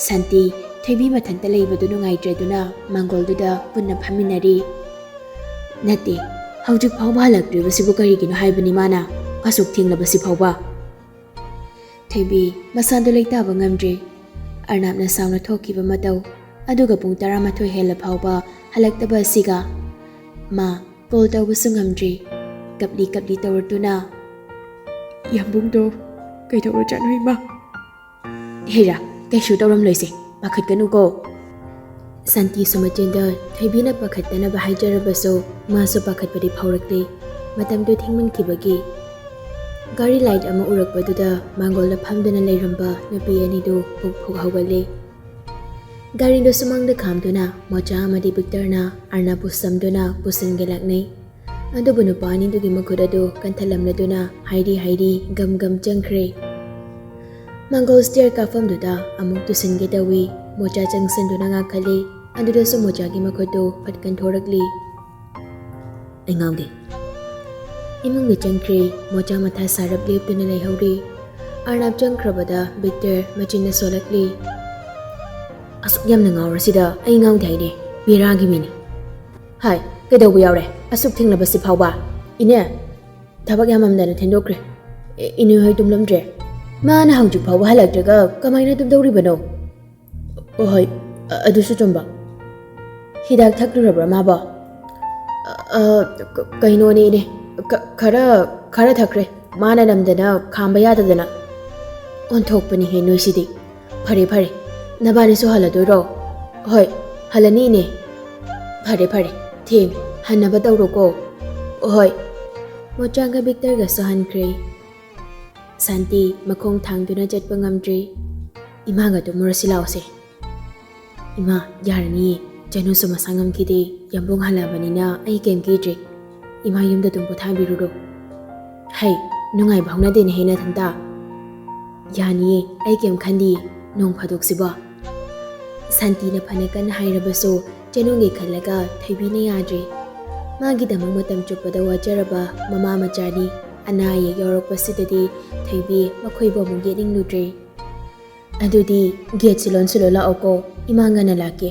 ꯁꯥꯟꯇꯤ, ꯊꯣꯏꯕꯤ ꯃꯊꯟꯇ ꯂꯩꯕꯗꯨ ꯅꯨꯡꯉꯥꯏꯇ꯭ꯔꯗꯨꯅ ꯃꯥꯡꯒꯣꯜꯗꯨꯗ ꯄꯨꯟꯅ ꯐꯝꯃꯤꯟꯅꯔꯤ꯫ "ꯅꯠꯇꯦ, ꯍꯧꯖꯤꯛ ꯐꯥꯎꯕ ꯍꯜꯂꯛꯇ꯭ꯔꯤꯕꯁꯤꯕꯨ ꯀꯔꯤꯒꯤꯅꯣ ꯍꯥꯏꯕꯅꯤ ꯃꯥꯅ? ꯑꯁꯨꯛ ꯊꯦꯡꯂꯕꯁꯤ ꯐꯥꯎꯕ?" ꯊꯣꯏꯕꯤ ꯃꯁꯥꯗꯨ ꯂꯩꯇꯥꯕ ꯉꯝꯗ꯭ꯔꯦ꯫ ꯑꯔꯅꯥꯞꯅ ꯁꯥꯎꯅ ꯊꯣꯛꯈꯤꯕ ꯃꯇꯧ, ꯑꯗꯨꯒ ꯄꯨꯡ ꯇꯔꯥꯃꯥꯊꯣꯏ ꯍꯦꯜꯂ ꯐꯥꯎꯕ ꯍꯜꯂꯛꯇꯕ ꯑꯁꯤꯒ꯫ ꯃꯥ ꯀꯣꯜ ꯇꯧꯕꯁꯨ ꯉꯝꯗ꯭ꯔꯦ꯫ ꯀꯞꯂꯤ ꯀꯞꯂꯤ ꯇꯧꯔꯛꯇꯨꯅ, "ꯌꯥꯝꯕꯨꯡꯗꯣ ꯀꯩꯗꯧꯔꯖꯥꯠꯅꯣ ꯏꯃꯥ?" "ꯍꯦꯔꯥ, ꯀꯩꯁꯨ ꯇꯧꯔꯝꯂꯣꯏꯁꯦ, ꯄꯥꯈꯠꯀꯅꯨꯀꯣ꯫" ꯁꯥꯟꯇꯤꯁꯨ ꯃꯆꯤꯟꯗ ꯊꯣꯏꯕꯤꯅ ꯄꯥꯈꯠꯇꯅꯕ ꯍꯥꯏꯖꯔꯕꯁꯨ, ꯃꯥꯁꯨ ꯄꯥꯈꯠꯄꯗꯤ ꯐꯥꯎꯔꯛꯂꯦ꯫ ꯃꯇꯝꯗꯨ ꯊꯦꯡꯃꯟꯈꯤꯕꯒꯤ꯫ ꯒꯥꯔꯤ ꯂꯥꯏꯠ ꯑꯃ ꯎꯔꯛꯄꯗꯨꯗ ꯃꯥꯡꯒꯣꯜꯗ ꯐꯝꯗꯨꯅ ꯂꯩꯔꯝꯕ ꯅꯨꯄꯤ ꯑꯅꯤꯗꯨ ꯐꯨꯛ ꯐꯨꯛ ꯍꯧꯒꯠꯂꯦ꯫ ꯒꯥꯔꯤꯗꯨ ꯁꯨꯃꯥꯡꯗ ꯈꯥꯝꯗꯨꯅ ꯃꯣꯆꯥ ꯑꯃꯗꯤ ꯚꯤꯛꯇꯔꯅ ꯑꯔꯅꯥꯞꯄꯨ ꯁꯝꯗꯨꯅ ꯄꯨꯁꯤꯟꯒꯦ ꯂꯥꯛꯅꯩ꯫ ꯑꯗꯨꯕꯨ ꯅꯨꯄꯥ ꯑꯅꯤꯗꯨꯒꯤ ꯃꯈꯨꯠ ꯑꯗꯨ ꯀꯟꯊꯠꯂꯝꯂꯗꯨꯅ ꯍꯥꯏꯔꯤ ꯍꯥꯏꯔꯤ ꯒꯝ ꯒꯝ ꯆꯪꯈ꯭ꯔꯦ꯫ ꯃꯥꯡꯒꯣꯜ ꯁ꯭ꯇꯦꯌꯔ ꯀꯥꯐꯝꯗꯨꯗ ꯑꯃꯨꯛ ꯇꯨꯁꯤꯟꯒꯦ ꯇꯧꯏ꯫ ꯃꯣꯆꯥ ꯆꯪꯁꯤꯟꯗꯨꯅ ꯉꯥꯈꯠꯂꯤ꯫ ꯑꯗꯨꯗꯁꯨ ꯃꯣꯆꯥꯒꯤ ꯃꯈꯨꯠꯇꯨ ꯐꯠ ꯀꯟꯊꯣꯔꯛꯂꯤ꯫ "ꯑꯩ ꯉꯥꯎꯗꯦ꯫" ꯏꯃꯨꯡꯗ ꯆꯪꯈ꯭ꯔꯦ꯫ ꯃꯣꯆꯥ ꯃꯊꯥ ꯁꯥꯔꯞ ꯂꯦꯞꯇꯨꯅ ꯂꯩꯍꯧꯔꯤ꯫ ꯑꯔꯅꯥꯞ ꯆꯪꯈ꯭ꯔꯕꯗ ꯚꯤꯛꯇꯔ ꯃꯆꯤꯟꯅ ꯁꯣꯜꯂꯛꯂꯤ꯫ "ꯑꯁꯨꯛ ꯌꯥꯝꯅ ꯉꯥꯎꯔꯁꯤꯗ ꯑꯩ ꯉꯥꯎꯗꯦ ꯍꯥꯏꯅꯦ, ꯕꯦꯔꯥꯒꯤ ꯃꯤꯅꯤ꯫ ꯍꯥꯏ, ꯀꯩꯗꯧꯕ ꯌꯥꯎꯔꯦ? ꯑꯁꯨꯛ ꯊꯦꯡꯂꯕꯁꯤ ꯐꯥꯎꯕ? ꯏꯅꯦ, ꯊꯕꯛ ꯌꯥꯝꯃꯝꯗꯅ ꯊꯦꯡꯗꯣꯛꯈ꯭ꯔꯦ꯫ ꯏ-, ꯏꯅꯦ ꯍꯣꯏ ꯇꯨꯝꯂꯝꯗ꯭ꯔꯦ? ꯃꯥꯅ ꯍꯧꯖꯤꯛ ꯐꯥꯎꯕ ꯍꯜꯂꯛꯇ꯭ꯔꯒ ꯀꯃꯥꯏꯅ ꯇꯨꯝꯗꯧꯔꯤꯕꯅꯣ? ꯑꯣ, ꯍꯣꯏ, ꯑ-, ꯑꯗꯨꯁꯨ ꯆꯨꯝꯕ꯫ ꯍꯤꯗꯥꯛ ꯊꯛꯂꯨꯔꯕ꯭ꯔꯥ ꯃꯥꯕꯣ? ꯑ, ꯑ, ꯀ-, ꯀꯩꯅꯣꯅꯦ, ꯏꯅꯦ, ꯈ-, ꯈꯔ, ꯈꯔ ꯊꯛꯈ꯭ꯔꯦ꯫ ꯃꯥꯅ ꯅꯝꯗꯅ ꯈꯥꯝꯕ ꯌꯥꯗꯗꯅ꯫ ꯑꯣꯟꯊꯣꯛꯄꯅꯤꯍꯦ ꯅꯣꯏꯁꯤꯗꯤ꯫ ꯐꯔꯦ, ꯐꯔꯦ, ꯅꯕꯥꯅꯤꯁꯨ ꯍꯜꯂꯗꯣꯏꯔꯣ? ꯍꯣꯏ, ꯍꯜꯂꯅꯤ, ꯏꯅꯦ꯫ ꯐꯔꯦ, ꯐꯔꯦ, ꯊꯦꯡ, ꯍꯟꯅꯕ ꯇꯧꯔꯣꯀꯣ꯫ ꯍꯣꯏ꯫ ꯃꯣꯆꯥꯡꯒ ꯕꯤꯛꯇꯔꯒꯁꯨ ꯍꯟꯈ꯭ꯔꯦ꯫ ꯁꯥꯟꯇꯤ ꯃꯈꯣꯡ ꯊꯥꯡꯗꯨꯅ ꯆꯠꯄ ꯉꯝꯗ꯭ꯔꯦ꯫ "ꯏꯃꯥꯒ ꯇꯨꯝꯃꯨꯔꯁꯤ ꯂꯥꯎꯁꯦ꯫ ꯏꯃꯥ, ꯌꯥꯔꯅꯤꯌꯦ꯫ ꯆꯅꯨꯁꯨ ꯃꯁꯥ ꯉꯝꯈꯤꯗꯦ꯫ ꯌꯥꯝꯕꯨꯡ ꯍꯜꯂꯛꯑꯕꯅꯤꯅ ꯑꯩ ꯀꯩꯝ ꯀꯤꯗ꯭ꯔꯦ꯫ ꯏꯃꯥ ꯌꯨꯝꯗ ꯑꯗꯨꯝ ꯄꯣꯊꯥꯕꯤꯔꯨꯔꯣ꯫" "ꯍꯩ, ꯅꯨꯡꯉꯥꯏꯕ ꯍꯧꯅꯗꯦꯅꯦ ꯍꯦ ꯅꯊꯟꯇ꯫" "ꯌꯥꯅꯤꯌꯦ, ꯑꯩ ꯀꯩꯝ ꯈꯟꯗꯤꯌꯦ꯫ ꯅꯣꯡ ꯐꯥꯗꯣꯛꯁꯤꯕꯣ꯫" ꯁꯥꯟꯇꯤꯅ ꯐꯅ ꯀꯟꯅ ꯍꯥꯏꯔꯕꯁꯨ ꯆꯅꯨꯒꯤ ꯈꯜꯂꯒ ꯊꯣꯏꯕꯤꯅ ꯌꯥꯗ꯭ꯔꯦ꯫ ꯃꯥꯒꯤꯗꯃꯛ ꯃꯇꯝ ꯆꯨꯞꯄꯗ ꯋꯥꯖꯔꯕ ꯃꯃꯥ ꯃꯆꯥꯅꯤ꯫ ꯑꯅꯥ ꯑꯌꯦꯛ ꯌꯥꯎꯔꯛꯄꯁꯤꯗꯗꯤ ꯊꯣꯏꯕꯤ ꯃꯈꯣꯏꯕꯨ ꯑꯃꯨꯛ ꯌꯦꯠꯅꯤꯡꯂꯨꯗ꯭ꯔꯦ꯫ "ꯑꯗꯨꯗꯤ ꯒꯦꯠꯁꯤ ꯂꯣꯟꯁꯤꯜꯂꯣ ꯂꯥꯛꯑꯣꯀꯣ, ꯏꯃꯥ ꯉꯟꯅ ꯂꯥꯛꯀꯦ꯫"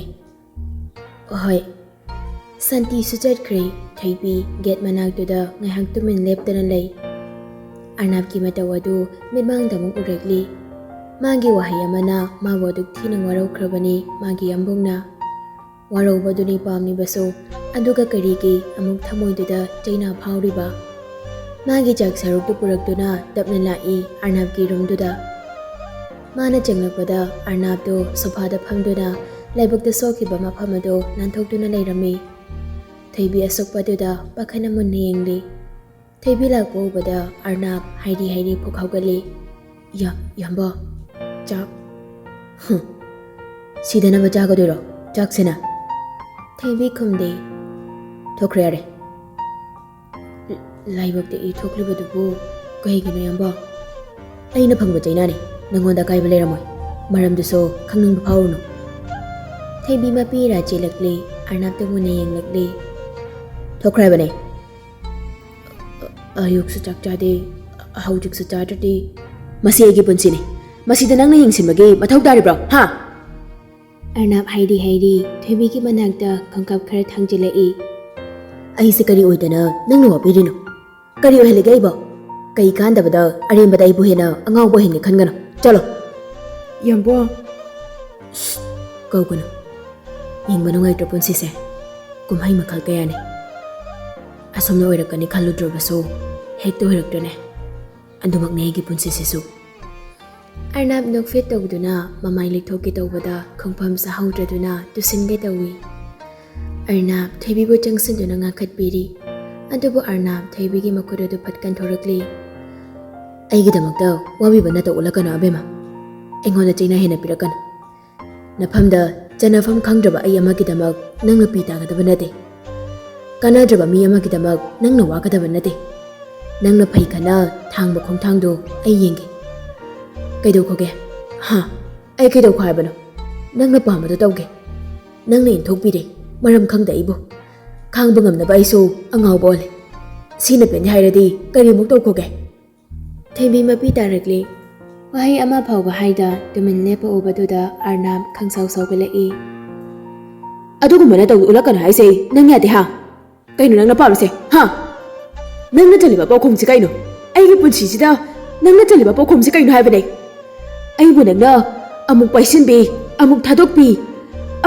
"ꯍꯣꯏ꯫" ꯁꯥꯟꯇꯤꯁꯨ ꯆꯠꯈ꯭ꯔꯦ꯫ ꯊꯣꯏꯕꯤ ꯒꯦꯠ ꯃꯅꯥꯛꯇꯨꯗ ꯉꯥꯏꯍꯥꯛ ꯇꯨꯃꯤꯟ ꯂꯦꯞꯇꯅ ꯂꯩ꯫ ꯑꯔꯅꯥꯞꯀꯤ ꯃꯇꯧ ꯑꯗꯨ ꯃꯤꯠꯃꯥꯡꯗ ꯑꯃꯨꯛ ꯎꯔꯛꯂꯤ꯫ ꯃꯥꯒꯤ ꯋꯥꯍꯩ ꯑꯃꯅ ꯃꯥꯕꯨ ꯑꯗꯨꯛ ꯊꯤꯅ ꯋꯥꯔꯧꯈ꯭ꯔꯕꯅꯤ ꯃꯥꯒꯤ ꯌꯥꯝꯕꯨꯡꯅ꯫ ꯋꯥꯔꯧꯕꯗꯨꯅꯤ ꯄꯥꯝꯂꯤꯕꯁꯨ, ꯑꯗꯨꯒ ꯀꯔꯤꯒꯤ ꯑꯃꯨꯛ ꯊꯃꯣꯏꯗꯨꯗ ꯆꯩꯅꯥ ꯐꯥꯎꯔꯤꯕ? ꯃꯥꯒꯤ ꯆꯥꯛ ꯁꯔꯨꯛꯇꯨ ꯄꯨꯔꯛꯇꯨꯅ ꯇꯞꯅ ꯂꯥꯛꯏ ꯑꯔꯅꯥꯞꯀꯤ ꯔꯨꯝꯗꯨꯗ꯫ ꯃꯥꯅ ꯆꯪꯂꯛꯄꯗ ꯑꯔꯅꯥꯞꯇꯨ ꯁꯣꯐꯥꯗ ꯐꯝꯗꯨꯅ ꯂꯥꯏꯕꯛꯇ ꯁꯣꯛꯈꯤꯕ ꯃꯐꯝ ꯑꯗꯨ ꯅꯥꯟꯊꯣꯛꯇꯨꯅ ꯂꯩꯔꯝꯃꯤ꯫ ꯊꯣꯏꯕꯤ ꯑꯁꯣꯛꯄꯗꯨꯗ ꯄꯥꯈꯠꯅ ꯃꯨꯟꯅ ꯌꯦꯡꯂꯤ꯫ ꯊꯣꯏꯕꯤ ꯂꯥꯛꯄ ꯎꯕꯗ ꯑꯔꯅꯥꯞ ꯍꯥꯏꯔꯤ ꯍꯥꯏꯔꯤ ꯐꯨꯛ ꯍꯧꯒꯠꯂꯤ꯫ "ꯌꯥ-, ꯌꯥꯝꯕ, ꯆꯥꯛ꯫" "ꯍꯨꯝ, ꯁꯤꯗꯅꯕ ꯆꯥꯒꯗꯣꯏꯔꯣ ꯆꯥꯛꯁꯤꯅ?" ꯊꯣꯏꯕꯤ ꯈꯨꯝꯗꯦ꯫ "ꯊꯣꯛꯈ꯭ꯔꯦ ꯌꯥꯔꯦ꯫" "ꯂꯥꯏꯕꯛꯇ ꯏ ꯊꯣꯛꯂꯤꯕꯗꯨꯕꯨ ꯀꯩꯒꯤꯅꯣ ꯌꯥꯝꯕ?" "ꯑꯩꯅ ꯐꯪꯕ ꯆꯩꯅꯥꯅꯤ, ꯅꯪꯉꯣꯟꯗ ꯑꯀꯥꯏꯕ ꯂꯩꯔꯝꯃꯣꯏ꯫ ꯃꯔꯝꯗꯨꯁꯨ ꯈꯪꯅꯤꯡꯕ ꯐꯥꯎꯔꯨꯅꯨ꯫" ꯊꯣꯏꯕꯤ ꯃꯄꯤ ꯏꯔꯥ ꯆꯦꯜꯂꯛꯂꯤ, ꯑꯔꯅꯥꯞꯇ ꯃꯨꯟꯅ ꯌꯦꯡꯂꯛꯂꯤ꯫ "ꯊꯣꯛꯈ꯭ꯔꯦ ꯍꯥꯏꯕꯅꯦ꯫ ꯑꯌꯨꯛꯁꯨ ꯆꯥꯛ ꯆꯥꯗꯦ, ꯍꯧꯖꯤꯛꯁꯨ ꯆꯥꯗ꯭ꯔꯗꯤ꯫ ꯃꯁꯤ ꯑꯩꯒꯤ ꯄꯨꯟꯁꯤꯅꯤ꯫ ꯃꯁꯤꯗ ꯅꯪꯅ ꯌꯦꯡꯁꯤꯟꯕꯒꯤ ꯃꯊꯧ ꯇꯥꯔꯤꯕ꯭ꯔꯣ, ꯍꯥ?" ꯑꯔꯅꯥꯞ ꯍꯥꯏꯔꯤ ꯍꯥꯏꯔꯤ ꯊꯣꯏꯕꯤꯒꯤ ꯃꯅꯥꯛꯇ ꯈꯣꯡꯀꯥꯞ ꯈꯔ ꯊꯥꯡꯖꯤꯜꯂꯛꯏ꯫ ꯑꯩꯁꯦ ꯀꯔꯤ ꯑꯣꯏꯗꯅ ꯅꯪꯅ ꯋꯥꯕꯤꯔꯤꯅꯣ? ꯀꯔꯤ ꯑꯣꯏꯍꯜꯂꯤꯒꯦ ꯑꯩꯕꯣ? ꯀꯩ ꯀꯥꯟꯗꯕꯗ ꯑꯔꯦꯝꯕꯗ ꯑꯩꯕꯨ ꯍꯦꯟꯅ ꯑꯉꯥꯎꯕ ꯑꯣꯏꯍꯟꯒꯦ ꯈꯟꯒꯅꯨ꯫ ꯆꯠꯂꯣ꯫ ꯌꯥꯝꯕꯣ꯫ ꯁ꯭ꯁ, ꯀꯧꯒꯅꯨ꯫ ꯌꯦꯡꯕ ꯅꯨꯡꯉꯥꯏꯇ꯭ꯔꯣ ꯄꯨꯟꯁꯤꯁꯦ? ꯀꯨꯝꯍꯩ ꯃꯈꯜ ꯀꯌꯥꯅꯤ꯫ ꯑꯁꯨꯝꯅ ꯑꯣꯏꯔꯛꯀꯅꯤ ꯈꯜꯂꯨꯗ꯭ꯔꯕꯁꯨ ꯍꯦꯛꯇ ꯑꯣꯏꯔꯛꯇ꯭ꯔꯅꯦ꯫ ꯑꯗꯨꯃꯛꯅꯦ ꯑꯩꯒꯤ ꯄꯨꯟꯁꯤꯁꯤꯁꯨ꯫ ꯑꯔꯅꯥꯞ ꯅꯣꯛꯐꯦꯠ ꯇꯧꯗꯨꯅ ꯃꯃꯥꯏ ꯂꯩꯊꯣꯛꯀꯦ ꯇꯧꯕꯗ ꯈꯣꯡꯐꯝ ꯁꯥꯍꯧꯗ꯭ꯔꯗꯨꯅ ꯇꯨꯁꯤꯟꯒꯦ ꯇꯧꯏ꯫ ꯑꯔꯅꯥꯞ ꯊꯣꯏꯕꯤꯕꯨ ꯆꯪꯁꯤꯟꯗꯨꯅ ꯉꯥꯡꯈꯠꯄꯤꯔꯤ꯫ ꯑꯗꯨꯕꯨ ꯑꯔꯅꯥꯞ ꯊꯣꯏꯕꯤꯒꯤ ꯃꯈꯨꯠ ꯑꯗꯨ ꯐꯠ ꯀꯟꯊꯣꯔꯛꯂꯤ꯫ ꯑꯩꯒꯤꯗꯃꯛꯇ ꯋꯥꯕꯤꯕ ꯅꯠꯇ ꯎꯠꯂꯛꯀꯅꯨ ꯑꯕꯦꯝꯃ꯫ ꯑꯩꯉꯣꯟꯗ ꯆꯩꯅꯥ ꯍꯦꯟꯅ ꯄꯤꯔꯛꯀꯅꯨ꯫ ꯅꯐꯝꯗ ꯆꯟꯅꯐꯝ ꯈꯪꯗ꯭ꯔꯕ ꯑꯩ ꯑꯃꯒꯤꯗꯃꯛ ꯅꯪꯅ ꯄꯤ ꯇꯥꯒꯗꯕ ꯅꯠꯇꯦ꯫ ꯀꯥꯟꯅꯗ꯭ꯔꯕ ꯃꯤ ꯑꯃꯒꯤꯗꯃꯛ ꯅꯪꯅ ꯋꯥꯒꯗꯕ ꯅꯠꯇꯦ꯫ ꯅꯪꯅ ꯐꯩ ꯈꯟꯅ ꯊꯥꯡꯕ ꯈꯣꯡꯊꯥꯡꯗꯨ ꯑꯩ ꯌꯦꯡꯒꯦ꯫ ꯀꯩꯗꯧꯈꯣꯒꯦ? ꯍꯥ? ꯑꯩ ꯀꯩꯗꯧꯈꯣ ꯍꯥꯏꯕꯅꯣ? ꯅꯪꯅ ꯄꯥꯝꯕꯗꯨ ꯇꯧꯒꯦ꯫ ꯅꯪꯅ ꯏꯟꯊꯣꯛꯄꯤꯔꯦ, ꯃꯔꯝ ꯈꯪꯗ ꯑꯩꯕꯨ꯫ ꯈꯥꯡꯕ ꯉꯝꯅꯕ ꯑꯩꯁꯨ ꯑꯉꯥꯎꯕ ꯑꯣꯜꯂꯦ꯫ ꯁꯤꯅ ꯄꯦꯟꯗꯦ ꯍꯥꯏꯔꯗꯤ ꯀꯔꯤꯃꯨꯛ ꯇꯧꯈꯣꯒꯦ? ꯊꯣꯏꯕꯤ ꯃꯄꯤ ꯇꯥꯔꯛꯂꯤ꯫ ꯋꯥꯍꯩ ꯑꯃ ꯐꯥꯎꯕ ꯍꯥꯏꯗ ꯇꯨꯃꯤꯟ ꯂꯦꯞꯄ ꯎꯕꯗꯨꯗ ꯑꯔꯅꯥꯞ ꯈꯪꯁꯥꯎ ꯁꯥꯎꯒꯠꯂꯛꯏ꯫ ꯑꯗꯨꯒꯨꯝꯕ ꯅꯇꯧꯗꯨ ꯎꯠꯂꯛꯀꯅꯨ ꯍꯥꯏꯁꯦ ꯅꯪ ꯌꯥꯗꯦ ꯍꯥ? ꯀꯩꯅꯣ ꯅꯪꯅ ꯄꯥꯝꯃꯤꯁꯦ ꯍꯥ? ꯅꯪꯅ ꯆꯜꯂꯤꯕ ꯄꯥꯎꯈꯨꯝꯁꯤ ꯀꯩꯅꯣ? ꯑꯩꯒꯤ ꯄꯨꯟꯁꯤꯁꯤꯗ ꯅꯪꯅ ꯆꯜꯂꯤꯕ ꯄꯥꯎꯈꯨꯝꯁꯤ ꯀꯩꯅꯣ ꯍꯥꯏꯕꯅꯦ? ꯑꯩꯕꯨ ꯅꯪꯅ ꯑꯃꯨꯛ ꯄꯥꯏꯁꯤꯟꯕꯤ, ꯑꯃꯨꯛ ꯊꯥꯗꯣꯛꯄꯤ,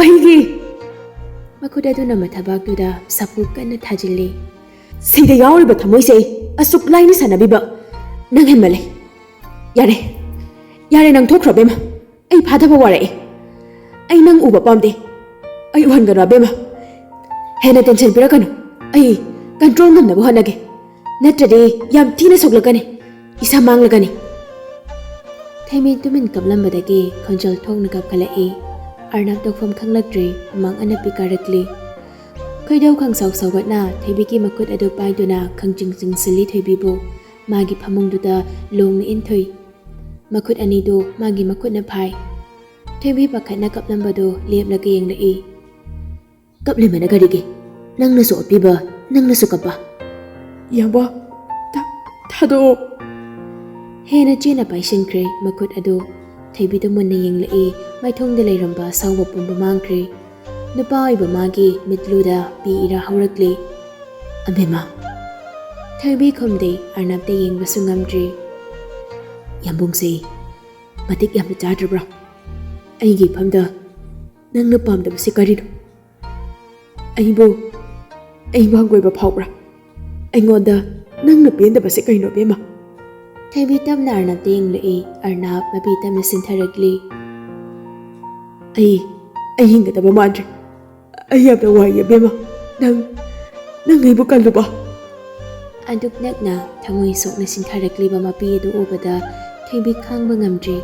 ꯑꯩꯒꯤ ꯃꯈꯨꯠ ꯑꯗꯨꯅ ꯃꯊꯕꯥꯛꯇꯨꯗ ꯁꯥꯐꯨ ꯀꯟꯅ ꯊꯥꯖꯤꯜꯂꯤ꯫ ꯁꯤꯗ ꯌꯥꯎꯔꯤꯕ ꯊꯃꯣꯏꯁꯦ ꯑꯁꯨꯛ ꯂꯥꯏꯅ ꯁꯥꯟꯅꯕꯤꯕ ꯅꯪ ꯍꯦꯟꯃꯜꯂꯦ꯫ ꯌꯥꯔꯦ, ꯌꯥꯔꯦ, ꯅꯪ ꯊꯣꯛꯈ꯭ꯔꯣ ꯕꯦꯝꯃ꯫ ꯑꯩ ꯐꯥꯊꯕ ꯋꯥꯔꯛꯑꯦ꯫ ꯑꯩ ꯅꯪ ꯎꯕ ꯄꯥꯝꯗꯦ꯫ ꯑꯩ ꯎꯍꯟꯒꯅꯨ ꯑꯕꯦꯝꯃ꯫ ꯍꯦꯟꯅ ꯇꯦꯟꯁꯟ ꯄꯤꯔꯛꯀꯅꯨ꯫ ꯑꯩ ꯀꯟꯇ꯭ꯔꯣꯜ ꯉꯝꯅꯕ ꯍꯣꯠꯅꯒꯦ꯫ ꯅꯠꯇ꯭ꯔꯗꯤ ꯌꯥꯝ ꯊꯤꯅ ꯁꯣꯛꯂꯛꯀꯅꯤ꯫ ꯏꯁꯥ ꯃꯥꯡꯂꯒꯅꯤ꯫ ꯊꯩꯃꯤ ꯇꯨꯃꯤꯟ ꯀꯞꯂꯝꯕꯗꯒꯤ ꯈꯣꯟꯖꯦꯜ ꯊꯣꯛꯅ ꯀꯞꯈꯠꯂꯛꯏ꯫ ꯑꯔꯅꯕ ꯇꯧꯐꯝ ꯈꯪꯂꯛꯇ꯭ꯔꯦ, ꯍꯨꯃꯥꯡ ꯑꯅꯞꯄꯤ ꯀꯥꯔꯛꯂꯤ꯫ ꯈꯣꯏꯗꯧ ꯈꯪꯁꯥꯎ ꯁꯥꯎꯒꯠꯅ ꯊꯣꯏꯕꯤꯒꯤ ꯃꯈꯨꯠ ꯑꯗꯨ ꯄꯥꯏꯗꯨꯅ ꯈꯪꯖꯤꯡ ꯆꯤꯡꯁꯤꯜꯂꯤ ꯊꯣꯏꯕꯤꯕꯨ꯫ ꯃꯥꯒꯤ ꯐꯃꯨꯡꯗꯨꯗ ꯂꯣꯡꯅ ꯏꯟꯊꯨꯏ꯫ ꯃꯈꯨꯠ ꯑꯅꯤꯗꯨ ꯃꯥꯒꯤ ꯃꯈꯨꯠꯅ ꯐꯥꯏ꯫ ꯊꯣꯏꯕꯤ ꯄꯥꯈꯠꯅ ꯀꯞꯂꯝꯕꯗꯨ ꯂꯦꯞꯂꯒ ꯌꯦꯡꯂꯛꯏ꯫ ꯀꯞꯂꯤꯕꯅ ꯀꯔꯤꯒꯤ? ꯅꯪꯅꯁꯨ ꯑꯣꯠꯄꯤꯕ, ꯅꯪꯅꯁꯨ ꯀꯞꯄ꯫ ꯌꯥꯝꯕ, ꯊꯥ-, ꯊꯥꯗꯣꯛꯑꯣ꯫ ꯍꯦꯟꯅ ꯆꯦꯠꯅ ꯄꯥꯏꯁꯤꯟꯈ꯭ꯔꯦ ꯃꯈꯨꯠ ꯑꯗꯨ꯫ ꯊꯣꯏꯕꯤꯗ ꯃꯨꯟꯅ ꯌꯦꯡꯂꯛꯏ, ꯃꯥꯏꯊꯣꯡꯗ ꯂꯩꯔꯝꯕ ꯑꯁꯥꯎꯕ ꯄꯨꯝꯕ ꯃꯥꯡꯈ꯭ꯔꯦ꯫ ꯅꯨꯄꯥ ꯑꯣꯏꯕ ꯃꯥꯒꯤ ꯃꯤꯠꯂꯨꯗ ꯄꯤ ꯏꯔꯥ ꯍꯧꯔꯛꯂꯤ꯫ ꯑꯕꯦꯝꯃ꯫ ꯊꯣꯏꯕꯤ ꯈꯨꯝꯗꯦ꯫ ꯑꯔꯅꯕꯇ ꯌꯦꯡꯕꯁꯨ ꯉꯝꯗ꯭ꯔꯤ꯫ ꯌꯥꯝꯕꯨꯡꯁꯦ ꯃꯇꯤꯛ ꯌꯥꯝꯅ ꯆꯥꯗ꯭ꯔꯕ꯭ꯔꯥ? ꯑꯩꯒꯤ ꯏꯐꯝꯗ ꯅꯪꯅ ꯄꯥꯝꯗꯕꯁꯤ ꯀꯔꯤꯅꯣ? ꯑꯩꯕꯨ ꯑꯩꯕꯨ ꯍꯪꯒꯣꯏꯕ ꯐꯥꯎꯕ꯭ꯔꯥ? ꯑꯩꯉꯣꯟꯗ ꯅꯪꯅ ꯄꯦꯟꯗꯕꯁꯦ ꯀꯩꯅꯣ, ꯏꯕꯦꯝꯃ? ꯊꯣꯏꯕꯤ ꯇꯞꯅ ꯑꯔꯅꯕꯇ ꯌꯦꯡꯂꯛꯏ꯫ ꯑꯔꯅꯕ ꯃꯄꯤ ꯇꯞꯅ ꯁꯤꯟꯊꯔꯛꯂꯤ꯫ ꯑꯩ ꯑꯩ ꯍꯤꯡꯒꯗꯕ ꯃꯥꯟꯗ꯭ꯔꯦ꯫ ꯑꯩ ꯌꯥꯝꯅ ꯋꯥꯏꯌꯦ, ꯏꯕꯦꯝꯃ꯫ ꯅꯪ ꯅꯪ ꯑꯩꯕꯨ ꯀꯜꯂꯨꯕ꯫ ꯑꯗꯨꯛ ꯅꯛꯅ ꯊꯃꯣꯏ ꯁꯣꯛꯅ ꯁꯤꯟꯊꯔꯛꯂꯤꯕ ꯃꯄꯤ ꯑꯗꯨ ꯎꯕꯗ ꯊꯣꯏꯕꯤ ꯈꯥꯡꯕ ꯉꯝꯗ꯭ꯔꯤ꯫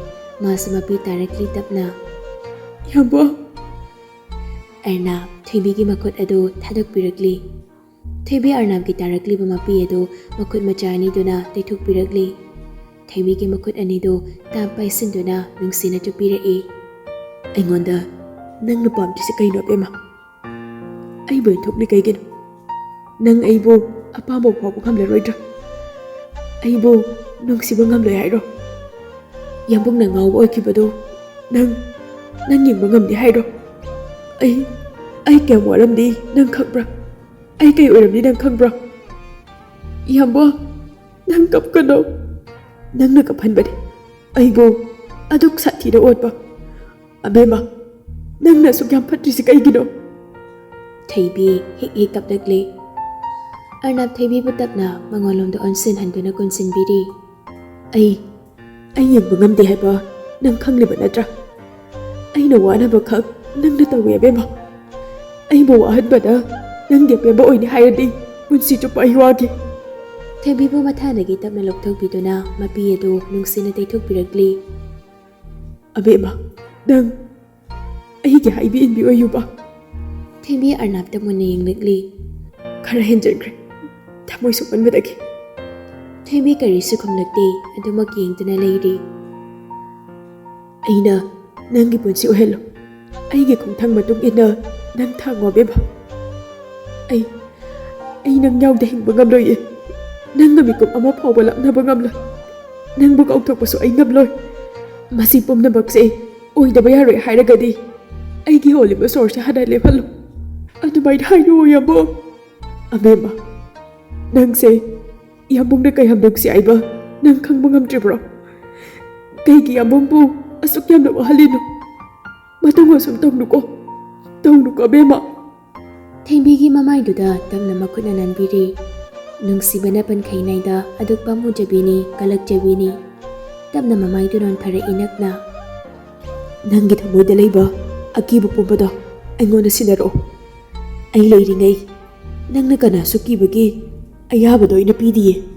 ꯃꯥꯁꯨ ꯃꯄꯤ ꯇꯥꯔꯛꯂꯤ ꯇꯞꯅ꯫ ꯌꯥꯝꯕꯨꯡ꯫ ꯑꯔꯅꯕ ꯊꯣꯏꯕꯤꯒꯤ ꯃꯈꯨꯠ ꯑꯗꯨ ꯊꯥꯗꯣꯛꯄꯤꯔꯛꯂꯤ꯫ ꯊꯣꯏꯕꯤ ꯑꯔꯅꯕꯀꯤ ꯇꯥꯔꯛꯂꯤꯕ ꯃꯄꯤ ꯑꯗꯨ ꯃꯈꯨꯠ ꯃꯆꯥ ꯑꯅꯤꯗꯨꯅ ꯇꯩꯊꯣꯛꯄꯤꯔꯛꯂꯤ꯫ ꯊꯣꯏꯕꯤꯒꯤ ꯃꯈꯨꯠ ꯑꯅꯤꯗꯨ ꯇꯥꯞ ꯄꯥꯏꯁꯤꯟꯗꯨꯅ ꯅꯨꯡꯁꯤꯅ ꯆꯨꯞꯄꯤꯔꯛꯏ꯫ ꯑꯩꯉꯣꯟꯗ ꯅꯪꯅ ꯄꯥꯝꯗ꯭ꯔꯤꯁꯦ ꯀꯩꯅꯣ, ꯑꯕꯦꯝꯃ? ꯑꯩꯕꯨ ꯏꯟꯊꯣꯛꯂꯤ ꯀꯩꯒꯤꯅꯣ? ꯅꯪ ꯑꯩꯕꯨ ꯑꯄꯥꯝꯕ ꯐꯥꯎꯕ ꯉꯝꯂꯔꯣꯏꯗ꯭ꯔꯥ? ꯑꯩꯕꯨ ꯅꯨꯡꯁꯤꯕ ꯉꯝꯂꯣꯏ ꯍꯥꯏꯔꯣ? ꯌꯥꯝꯕꯨꯡꯅ ꯉꯥꯎꯕ ꯑꯣꯏꯈꯤꯕꯗꯨ ꯅꯪ ꯅꯪ ꯌꯦꯡꯕ ꯉꯝꯗꯦ ꯍꯥꯏꯔꯣ? ꯑꯩ ꯑꯩ ꯀꯌꯥꯝ ꯋꯥꯔꯝꯅꯤ ꯅꯪ ꯈꯪꯕ꯭ꯔꯥ? ꯑꯩ ꯀꯩ ꯑꯣꯏꯔꯝꯅꯤ ꯅꯪ ꯈꯪꯕ꯭ꯔꯥ? ꯌꯥꯝꯕꯨꯡ, ꯅꯪ ꯀꯞꯀꯅꯣ꯫ ꯅꯪꯅ ꯀꯞꯍꯟꯕꯅꯤ ꯑꯩꯕꯨ ꯑꯗꯨꯛ ꯁꯥꯊꯤꯅ ꯑꯣꯠꯄ꯫ ꯑꯕꯦꯝꯃ, ꯅꯪꯅ ꯑꯁꯨꯛ ꯌꯥꯝ ꯐꯠꯇ꯭ꯔꯤꯁꯤ ꯀꯩꯒꯤꯅꯣ? ꯊꯣꯏꯕꯤ ꯍꯤꯛ ꯍꯤꯛ ꯀꯞꯂꯛꯂꯤ꯫ ꯑꯔꯅꯕ ꯊꯣꯏꯕꯤꯕꯨ ꯇꯞꯅ ꯃꯉꯣꯟꯂꯣꯝꯗ ꯑꯣꯟꯁꯤꯟꯍꯟꯗꯨꯅ ꯀꯣꯟꯁꯤꯟꯕꯤꯔꯤ꯫ ꯑꯩ ꯑꯩ ꯌꯦꯡꯕ ꯉꯝꯗꯦ ꯍꯥꯏꯕ ꯅꯪ ꯈꯪꯂꯤꯕ ꯅꯠꯇ꯭ꯔꯥ? ꯑꯩꯅ ꯋꯥꯅꯕ ꯈꯛ ꯅꯪꯅ ꯇꯧꯋꯦ, ꯑꯕꯦꯝꯃ꯫ ꯑꯩꯕꯨ ꯋꯥꯍꯟꯕꯗ ꯅꯪꯒꯤ ꯑꯄꯦꯟꯕ ꯑꯣꯏꯅꯤ ꯍꯥꯏꯔꯗꯤ ꯄꯨꯟꯁꯤ ꯆꯨꯞꯄ ꯑꯩ ꯋꯥꯒꯦ꯫ ꯊꯣꯏꯕꯤꯕꯨ ꯃꯊꯥꯗꯒꯤ ꯇꯞꯅ ꯂꯧꯊꯣꯛꯄꯤꯗꯨꯅ ꯃꯄꯤ ꯑꯗꯨ ꯅꯨꯡꯁꯤꯅ ꯇꯩꯊꯣꯛꯄꯤꯔꯛꯂꯤ꯫ ꯑꯕꯦꯝꯃ, ꯅꯪ ꯑꯩꯒꯤ ꯍꯥꯏꯕꯤ ꯏꯟꯕꯤ ꯑꯣꯏꯌꯨꯕ꯫ ꯊꯣꯏꯕꯤ ꯑꯔꯅꯕꯇ ꯃꯨꯟꯅ ꯌꯦꯡꯂꯛꯂꯤ꯫ ꯈꯔ ꯍꯦꯟꯖꯟꯈ꯭ꯔꯦ, ꯊꯃꯣꯏ ꯁꯣꯛꯃꯟꯕꯗꯒꯤ꯫ ꯊꯣꯏꯕꯤ ꯀꯔꯤꯁꯨ ꯈꯨꯝꯂꯛꯇꯦ, ꯑꯗꯨꯃꯛ ꯌꯦꯡꯗꯨꯅ ꯂꯩꯔꯤ꯫ ꯑꯩꯅ ꯅꯪꯒꯤ ꯄꯨꯟꯁꯤ ꯑꯣꯏꯍꯜꯂꯣ꯫ ꯑꯩꯒꯤ ꯈꯣꯡꯊꯥꯡ ꯃꯇꯨꯡ ꯏꯟꯅ ꯅꯪ ꯊꯥꯡꯉꯣ, ꯑꯕꯦꯝꯃ꯫ ꯑꯩ ꯑꯩ ꯅꯪ ꯌꯥꯎꯗ ꯍꯤꯡꯕ ꯉꯝꯂꯣꯏꯌꯦ꯫ ꯅꯪꯒ ꯃꯤꯀꯨꯞ ꯑꯃ ꯐꯥꯎꯕ ꯂꯥꯞꯅꯕ ꯉꯝꯂꯣꯏ꯫ ꯅꯪꯕꯨ ꯀꯥꯎꯊꯣꯛꯄꯁꯨ ꯑꯩ ꯉꯝꯂꯣꯏ꯫ ꯃꯁꯤ ꯄꯨꯝꯅꯃꯛꯁꯦ ꯑꯣꯏꯗꯕ ꯌꯥꯔꯣꯏ ꯍꯥꯏꯔꯒꯗꯤ ꯑꯩꯒꯤ ꯍꯣꯜꯂꯤꯕ ꯁꯣꯔꯁꯦ ꯍꯥꯟꯅ ꯂꯦꯞꯍꯜꯂꯨ꯫ ꯑꯗꯨꯃꯥꯏꯅ ꯍꯥꯏꯅꯨ, ꯌꯥꯝꯕꯨꯡ꯫ ꯑꯕꯦꯝꯃ, ꯅꯪꯁꯦ ꯌꯥꯝꯕꯨꯡꯅ ꯀꯌꯥꯝ ꯅꯨꯡꯁꯤ ꯍꯥꯏꯕ ꯅꯪ ꯈꯪꯕ ꯉꯝꯗ꯭ꯔꯤꯕ꯭ꯔꯣ? ꯀꯩꯒꯤ ꯌꯥꯝꯕꯨꯡꯕꯨ ꯑꯁꯨꯛ ꯌꯥꯝꯅ ꯋꯥꯍꯜꯂꯤꯅꯣ? ꯃꯇꯨꯡ ꯑꯁꯨꯝ ꯇꯧꯅꯨꯀꯣ, ꯇꯧꯅꯨꯀꯣ ꯑꯕꯦꯝꯃ꯫ ꯊꯦꯝꯕꯤꯒꯤ ꯃꯃꯥꯏꯗꯨꯗ ꯇꯞꯅ ꯃꯈꯨꯠꯅ ꯅꯥꯟꯕꯤꯔꯤ꯫ ꯅꯨꯡꯁꯤꯕꯅ ꯄꯟꯈꯩ ꯅꯥꯏꯗ ꯑꯗꯨꯛ ꯄꯥꯝꯃꯨꯖꯕꯤꯅꯤ, ꯀꯂꯛꯆꯕꯤꯅꯤ꯫ ꯇꯞꯅ ꯃꯃꯥꯏꯗꯨ ꯅꯣꯟꯊꯔꯛꯏ ꯅꯛꯅ꯫ ꯅꯪꯒꯤ ꯊꯃꯣꯏꯗ ꯂꯩꯕ ꯑꯀꯤꯕ ꯄꯨꯝꯕꯗꯣ ꯑꯩꯉꯣꯟꯗ ꯁꯤꯟꯅꯔꯛꯑꯣ꯫ ꯑꯩ ꯂꯩꯔꯤꯉꯩ ꯅꯪꯅ ꯀꯅꯥꯁꯨ ꯀꯤꯕꯒꯤ ꯑꯌꯥꯕꯗꯣ ꯑꯩꯅ ꯄꯤꯗꯤꯌꯦ꯫